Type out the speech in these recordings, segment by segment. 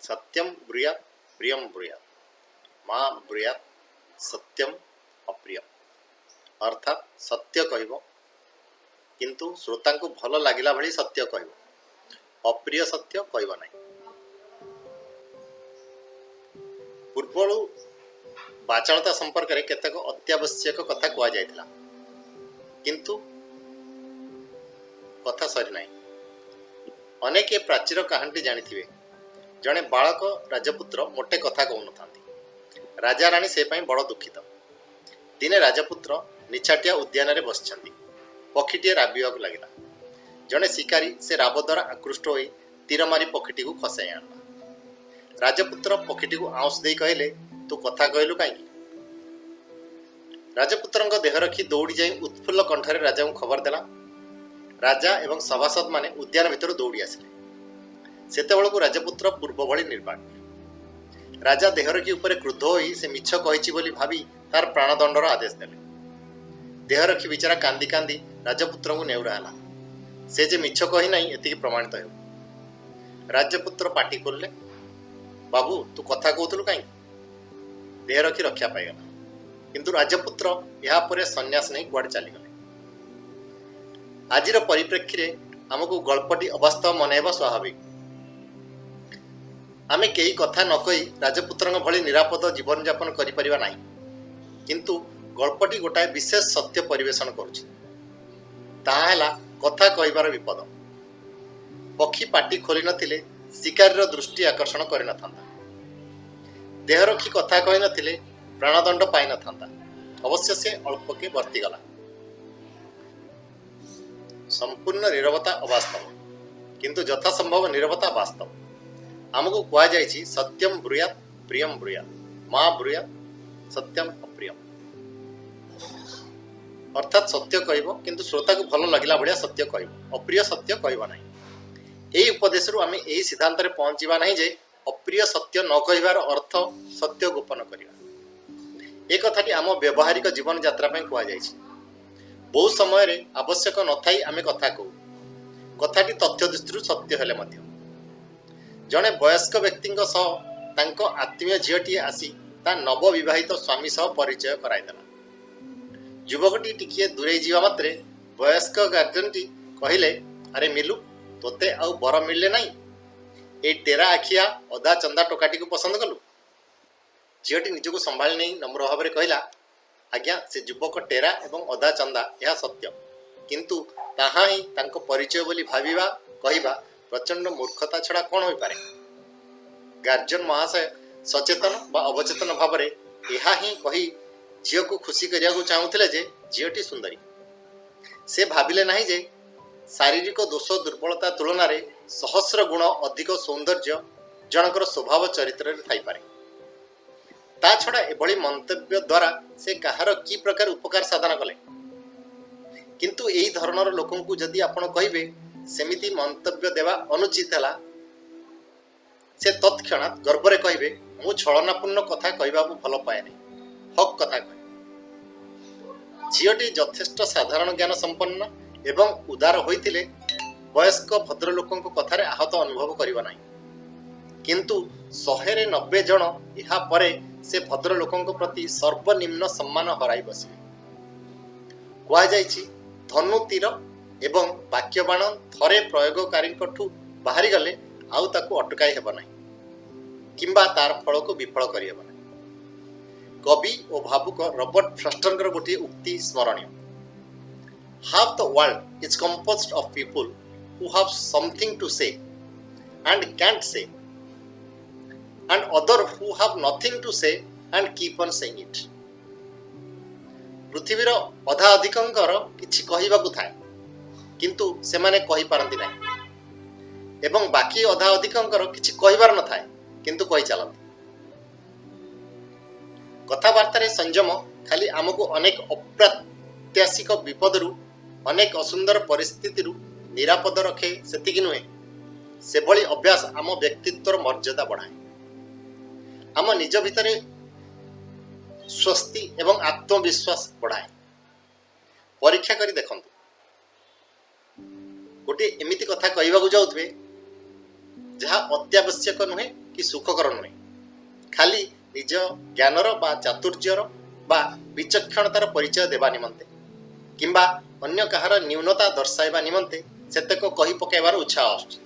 ସତ୍ୟମ୍ ବ୍ରୁୟାତ୍ ପ୍ରିୟମ୍ ବ୍ରୁୟାତ୍, ମା ବ୍ରୁୟାତ୍ ସତ୍ୟମ୍ ଅପ୍ରିୟମ୍। ଅର୍ଥାତ୍ ସତ୍ୟ କହିବ, କିନ୍ତୁ ଶ୍ରୋତାଙ୍କୁ ଭଲ ଲାଗିଲା ଭଳି ସତ୍ୟ କହିବ, ଅପ୍ରିୟ ସତ୍ୟ କହିବ ନାହିଁ। ପୂର୍ବରୁ ବାଚାଳତା ସମ୍ପର୍କରେ କେତେକ ଅତ୍ୟାବଶ୍ୟକ କଥା କୁହାଯାଇଥିଲା, କିନ୍ତୁ କଥା ସରିନାହିଁ। ଅନେକ ଏ ପ୍ରାଚୀର କାହାଣୀଟି ଜାଣିଥିବେ। ଜଣେ ବାଳକ ରାଜପୁତ୍ର ମୋଟେ କଥା କହୁନଥାନ୍ତି। ରାଜା ରାଣୀ ସେ ପାଇଁ ବଡ଼ ଦୁଃଖିତ। ଦିନେ ରାଜପୁତ୍ର ନିଛାଟିଆ ଉଦ୍ୟାନରେ ବସିଛନ୍ତି। ପକ୍ଷୀଟିଏ ରାବିବାକୁ ଲାଗିଲା। ଜଣେ ଶିକାରୀ ସେ ରାବ ଦ୍ୱାରା ଆକୃଷ୍ଟ ହୋଇ ତୀର ମାରି ପକ୍ଷୀଟିକୁ ଖସାଇ ଆଣିଲା। ରାଜପୁତ୍ର ପକ୍ଷୀଟିକୁ ଆଉଁସ ଦେଇ କହିଲେ, ତୁ କଥା କହିଲୁ କାହିଁକି? ରାଜପୁତ୍ରଙ୍କ ଦେହରକ୍ଷୀ ଦୌଡ଼ି ଯାଇ ଉତ୍ଫୁଲ୍ଲ କଣ୍ଠରେ ରାଜାଙ୍କୁ ଖବର ଦେଲା। ରାଜା ଏବଂ ସଭାସଦମାନେ ଉଦ୍ୟାନ ଭିତରୁ ଦୌଡ଼ି ଆସିଲେ। ସେତେବେଳକୁ ରାଜପୁତ୍ର ପୂର୍ବ ଭଳି ନିର୍ବାକ। ରାଜା ଦେହରକ୍ଷୀ ଉପରେ କ୍ରୁଦ୍ଧ ହୋଇ ସେ ମିଛ କହିଛି ବୋଲି ଭାବି ତାର ପ୍ରାଣଦଣ୍ଡର ଆଦେଶ ଦେଲେ। ଦେହରକ୍ଷୀ ବିଚାରା କାନ୍ଦି କାନ୍ଦି ରାଜପୁତ୍ରଙ୍କୁ ନେହୁରା ହେଲା, ସେ ଯେ ମିଛ କହିନାହିଁ ଏତିକି ପ୍ରମାଣିତ ହେଉ। ରାଜପୁତ୍ର ପାଟି ଖୋଲିଲେ, ବାବୁ, ତୁ କଥା କହୁଥିଲୁ କାହିଁକି? ଦେହରକ୍ଷୀ ରକ୍ଷା ପାଇଗଲା, କିନ୍ତୁ ରାଜପୁତ୍ର ଏହାପରେ ସନ୍ନ୍ୟାସ ନେଇ କୁଆଡ଼େ ଚାଲିଗଲେ। ଆଜିର ପରିପ୍ରେକ୍ଷୀରେ ଆମକୁ ଗଳ୍ପଟି ଅବାସ୍ତବ ମନେ ହେବା ସ୍ୱାଭାବିକ। ଆମେ କେହି କଥା ନ କହି ରାଜପୁତ୍ରଙ୍କ ଭଳି ନିରାପଦ ଜୀବନଯାପନ କରିପାରିବା ନାହିଁ। କିନ୍ତୁ ଗଳ୍ପଟି ଗୋଟାଏ ବିଶେଷ ସତ୍ୟ ପରିବେଷଣ କରୁଛି। ତାହା ହେଲା କଥା କହିବାର ବିପଦ। ପକ୍ଷୀ ପାଟି ଖୋଲି ନଥିଲେ ଶିକାରୀର ଦୃଷ୍ଟି ଆକର୍ଷଣ କରିନଥାନ୍ତା। ଦେହରକ୍ଷୀ କଥା କହିନଥିଲେ ପ୍ରାଣଦଣ୍ଡ ପାଇନଥାନ୍ତା। ଅବଶ୍ୟ ସେ ଅଳ୍ପକେ ବର୍ତ୍ତିଗଲା। ସମ୍ପୂର୍ଣ୍ଣ ନୀରବତା ଅବାସ୍ତବ, କିନ୍ତୁ ଯଥାସମ୍ଭବ ନୀରବତା ବାସ୍ତବ। ଆମକୁ କୁହାଯାଇଛି, ସତ୍ୟମ୍ ବ୍ରୁୟାତ୍ ପ୍ରିୟମ୍ ବ୍ରୁୟାତ୍, ମା ବ୍ରୁୟାତ୍ ସତ୍ୟମ୍ ଅପ୍ରିୟମ୍। ଅର୍ଥାତ୍ ସତ୍ୟ କହିବ, କିନ୍ତୁ ଶ୍ରୋତାକୁ ଭଲ ଲାଗିଲା ଭଳିଆ ସତ୍ୟ କହିବ, ଅପ୍ରିୟ ସତ୍ୟ କହିବ ନାହିଁ। ଏହି ଉପଦେଶରୁ ଆମେ ଏହି ସିଦ୍ଧାନ୍ତରେ ପହଞ୍ଚିବା ନାହିଁ ଯେ ଅପ୍ରିୟ ସତ୍ୟ ନ କହିବାର ଅର୍ଥ ସତ୍ୟ ଗୋପନ କରିବା। ଏ କଥାଟି ଆମ ବ୍ୟବହାରିକ ଜୀବନଯାତ୍ରା ପାଇଁ କୁହାଯାଇଛି। ବହୁ ସମୟରେ ଆବଶ୍ୟକ ନଥାଇ ଆମେ କଥା କହୁ, କଥାଟି ତଥ୍ୟ ଦୃଷ୍ଟିରୁ ସତ୍ୟ ହେଲେ ମଧ୍ୟ। ଜଣେ ବୟସ୍କ ବ୍ୟକ୍ତିଙ୍କ ସହ ତାଙ୍କ ଆତ୍ମୀୟ ଝିଅଟିଏ ଆସି ତା ନବବିବାହିତ ସ୍ୱାମୀ ସହ ପରିଚୟ କରାଇଦେଲା। ଯୁବକଟି ଟିକିଏ ଦୂରେଇ ଯିବା ମାତ୍ରେ ବୟସ୍କ ଗାର୍ଡିଆନଟି କହିଲେ, ଆରେ ମିଲୁ, ତୋତେ ଆଉ ବର ମିଳିଲେ ନାହିଁ? ଏଇ ଟେରା ଆଖିଆ ଅଧା ଚନ୍ଦା ଟୋକାଟିକୁ ପସନ୍ଦ କଲୁ? ଝିଅଟି ନିଜକୁ ସମ୍ଭାଳି ନେଇ ନମ୍ର ଭାବରେ କହିଲା, ଆଜ୍ଞା, ସେ ଯୁବକ ଟେରା ଏବଂ ଅଧା ଚନ୍ଦା, ଏହା ସତ୍ୟ, କିନ୍ତୁ ତାହା ହିଁ ତାଙ୍କ ପରିଚୟ ବୋଲି ଭାବିବା କହିବା ପ୍ରଚଣ୍ଡ ମୂର୍ଖତା ଛଡ଼ା କ'ଣ ହୋଇପାରେ? ଗାର୍ଜିୟନ ମହାଶୟ ସଚେତନ ବା ଅବଚେତନ ଭାବରେ ଏହା ହିଁ କହି ଝିଅକୁ ଖୁସି କରିବାକୁ ଚାହୁଁଥିଲେ ଯେ ଝିଅଟି ସୁନ୍ଦରୀ। ସେ ଭାବିଲେ ନାହିଁ ଯେ ଶାରୀରିକ ଦୋଷ ଦୁର୍ବଳତା ତୁଳନାରେ ସହସ୍ର ଗୁଣ ଅଧିକ ସୌନ୍ଦର୍ଯ୍ୟ ଜଣଙ୍କର ସ୍ୱଭାବ ଚରିତ୍ରରେ ଥାଇପାରେ। ତା ଛଡ଼ା ଏଭଳି ମନ୍ତବ୍ୟ ଦ୍ୱାରା ସେ କାହାର କି ପ୍ରକାର ଉପକାର ସାଧନ କଲେ? କିନ୍ତୁ ଏହି ଧରଣର ଲୋକଙ୍କୁ ଯଦି ଆପଣ କହିବେ ସେମିତି ମନ୍ତବ୍ୟ ଦେବା ଅନୁଚିତ ହେଲା, ସେ ତତ୍କ୍ଷଣାତ୍ ଗର୍ବରେ କହିବେ, ମୁଁ ଛଳନାପୂର୍ଣ୍ଣ କଥା କହିବାକୁ ଭଲ ପାଏନି, ହକ୍ କଥା କହେ। ଝିଅଟି ଯଥେଷ୍ଟ ସାଧାରଣ ଜ୍ଞାନ ସମ୍ପନ୍ନ ଏବଂ ଉଦାର ହୋଇଥିଲେ ବୟସ୍କ ଭଦ୍ରଲୋକଙ୍କ କଥାରେ ଆହତ ଅନୁଭବ କରିବ ନାହିଁ। କିନ୍ତୁ 100ରେ 90 ଜଣ ଏହା ପରେ ସେ ଭଦ୍ରଲୋକଙ୍କ ପ୍ରତି ସର୍ବନିମ୍ନ ସମ୍ମାନ ହରାଇ ବସିବେ। କୁହାଯାଇଛି, ଧନୁ ତୀର ଏବଂ ବାକ୍ୟବାଣ ଥରେ ପ୍ରୟୋଗକାରୀଙ୍କଠୁ ବାହାରିଗଲେ ଆଉ ତାକୁ ଅଟକାଇ ହେବ ନାହିଁ କିମ୍ବା ତାର ଫଳକୁ ବିଫଳ କରିହେବ ନାହିଁ। କବି ଓ ଭାବୁକ ରବର୍ଟ ଫ୍ରଷ୍ଟଙ୍କର ଗୋଟିଏ ଉକ୍ତି ସ୍ମରଣୀୟ, "Half the world is composed of people who have something to say and can't say, and other who have nothing to say and keep on saying it." ପୃଥିବୀର ଅଧା ଅଧିକଙ୍କର କିଛି କହିବାକୁ ଥାଏ, କିନ୍ତୁ ସେମାନେ କହିପାରନ୍ତି ନାହିଁ ଏବଂ ବାକି ଅଧା ଅଧିକଙ୍କର କିଛି କହିବାର ନଥାଏ, କିନ୍ତୁ କହି ଚାଲନ୍ତି। କଥାବାର୍ତ୍ତାରେ ସଂଯମ ଖାଲି ଆମକୁ ଅନେକ ଅପ୍ରତ୍ୟାଶିତ ବିପଦରୁ, ଅନେକ ଅସୁନ୍ଦର ପରିସ୍ଥିତିରୁ ନିରାପଦ ରଖେ ସେତିକି ନୁହେଁ, ସେଭଳି ଅଭ୍ୟାସ ଆମ ବ୍ୟକ୍ତିତ୍ୱର ମର୍ଯ୍ୟାଦା ବଢ଼ାଏ, ଆମ ନିଜ ଭିତରେ ସ୍ୱସ୍ତି ଏବଂ ଆତ୍ମବିଶ୍ୱାସ ବଢ଼ାଏ। ପରୀକ୍ଷା କରି ଦେଖନ୍ତୁ। ଗୋଟିଏ ଏମିତି କଥା କହିବାକୁ ଯାଉଥିବେ ଯାହା ଅତ୍ୟାବଶ୍ୟକ ନୁହେଁ। କି ସୁଖକର ନୁହେଁ। ଖାଲି ନିଜ ଜ୍ଞାନର ବା ଚାତୁର୍ଯ୍ୟର ବା ବିଚକ୍ଷଣତାର ପରିଚୟ ଦେବା ନିମନ୍ତେ କିମ୍ବା ଅନ୍ୟ କାହାର ନ୍ୟୁନତା ଦର୍ଶାଇବା ନିମନ୍ତେ ସେତେକ କହି ପକାଇବାର ଉତ୍ସାହ ଆସୁଛି।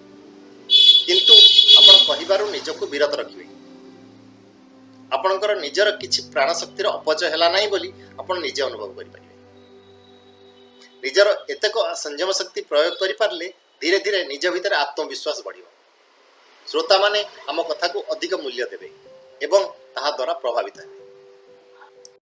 କିନ୍ତୁ ଆପଣ କହିବାରୁ ନିଜକୁ ବିରତ ରଖିବେ। ଆପଣଙ୍କର ନିଜର କିଛି ପ୍ରାଣଶକ୍ତିର ଅପଚୟ ହେଲା ନାହିଁ ବୋଲି ଆପଣ ନିଜେ ଅନୁଭବ କରିପାରିବେ। ନିଜର ଏତେକ ସଂଯମ ଶକ୍ତି ପ୍ରୟୋଗ କରିପାରିଲେ ଧୀରେ ଧୀରେ ନିଜ ଭିତରେ ଆତ୍ମବିଶ୍ୱାସ ବଢ଼ିବ। ଶ୍ରୋତାମାନେ ଆମ କଥାକୁ ଅଧିକ ମୂଲ୍ୟ ଦେବେ ଏବଂ ତାହା ଦ୍ୱାରା ପ୍ରଭାବିତ ହେବେ।